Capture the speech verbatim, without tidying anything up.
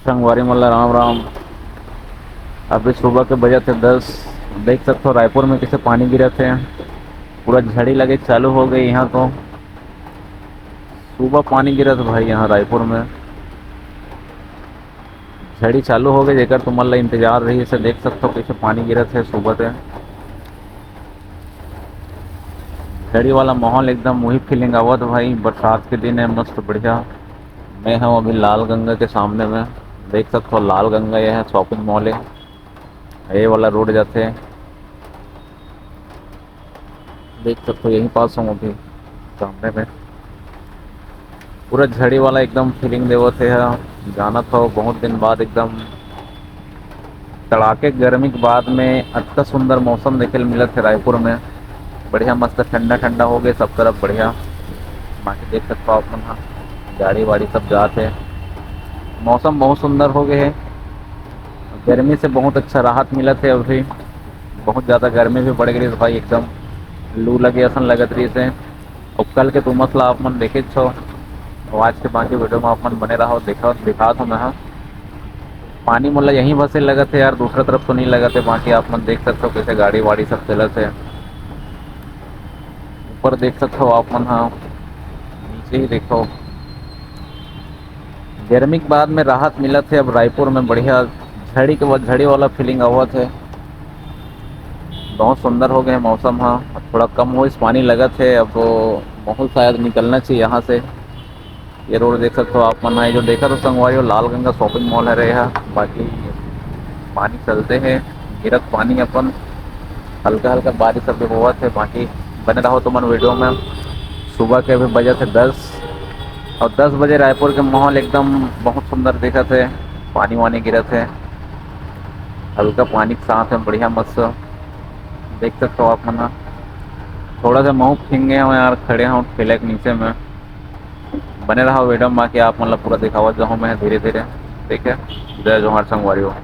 संगवारी मन ला राम राम। अभी सुबह के बजत हे दस। देख सकथो रायपुर में कैसे पानी गिरत हे। पूरा झड़ी लगे चालू हो गई यहाँ तो। सुबह पानी गिरत भाई यहाँ रायपुर में। झड़ी चालू हो गई, जेकर तुमन ला इंतजार रही से देख सकथो कैसे पानी गिरत हे सुबह से। झड़ी वाला माहौल एकदम वही फीलिंग आवत भाई। बरसात के दिन है, मस्त बढ़िया। मैं हूँ अभी लाल गंगा के सामने में। देख सकथो लाल गंगा ये है, शॉपिंग मॉल है। ये वाला रोड जाते हैं, देख सकथो यहीं पास हूँ अभी सामने में। पूरा झड़ी वाला एकदम फीलिंग देवत हे। जाना था बहुत दिन बाद एकदम तड़ाके गर्मी के बाद में अतना सुंदर मौसम देखे ल मिलत हे रायपुर में। बढ़िया मस्त ठंडा ठंडा हो गए सब तरफ बढ़िया। बाकी देख सकथो आप मन ह गाड़ी वाड़ी सब जात हे। मौसम बहुत सुंदर हो गए हे। गर्मी से बहुत अच्छा राहत मिलत हे अभी। बहुत ज़्यादा गर्मी भी बढ़ गई भाई, एकदम लू लगे असन लगत रही से। अब कल के तुमस ला आप मन देखे छो। अब आज के बाकी वीडियो में आप मन बने रहो, देखो दिखात हूँ मैं। हाँ, पानी मोला यहीं बसे लगत है यार, दूसरा तरफ तो नहीं लगत है। बाकी आप मन देख सकते हो कैसे गाड़ी वाड़ी सब चलत है। ऊपर देख सकते हो आप मन, हाँ नीचे ही देखो। गर्मी के बाद में राहत मिलत है अब रायपुर में, बढ़िया झड़ी के बाद झड़ी वाला फीलिंग आवत है। बहुत सुंदर हो गए मौसम, हाँ अब थोड़ा कम हो इस पानी लगत है, अब माहौल शायद निकलना चाहिए यहाँ से। ये रोड देख सकते हो आप मन, ये जो देखा तो संगवारी हो लाल गंगा शॉपिंग मॉल है रहे है। बाकी पानी चलते हैं, गिरत पानी अपन हल्का हल्का बारिश अभी होवत है। बाकी बने रहो तुमन वीडियो में। सुबह के अभी बजत है दस और दस बजे रायपुर के माहौल एकदम बहुत सुंदर दिखत है। पानी वानी गिरत है हल्का पानी के साथ में बढ़िया मस्त देख सकते हो आप मन। थोड़ा सा महूँ फिंगे हूँ यार, खड़े हूँ ठेले के नीचे में। बने रहो वीडियो में, बाकी आप मन ला पूरा दिखावत जाहूँ मैं धीरे धीरे। ठीक है, जय जोहार संगवारी हो।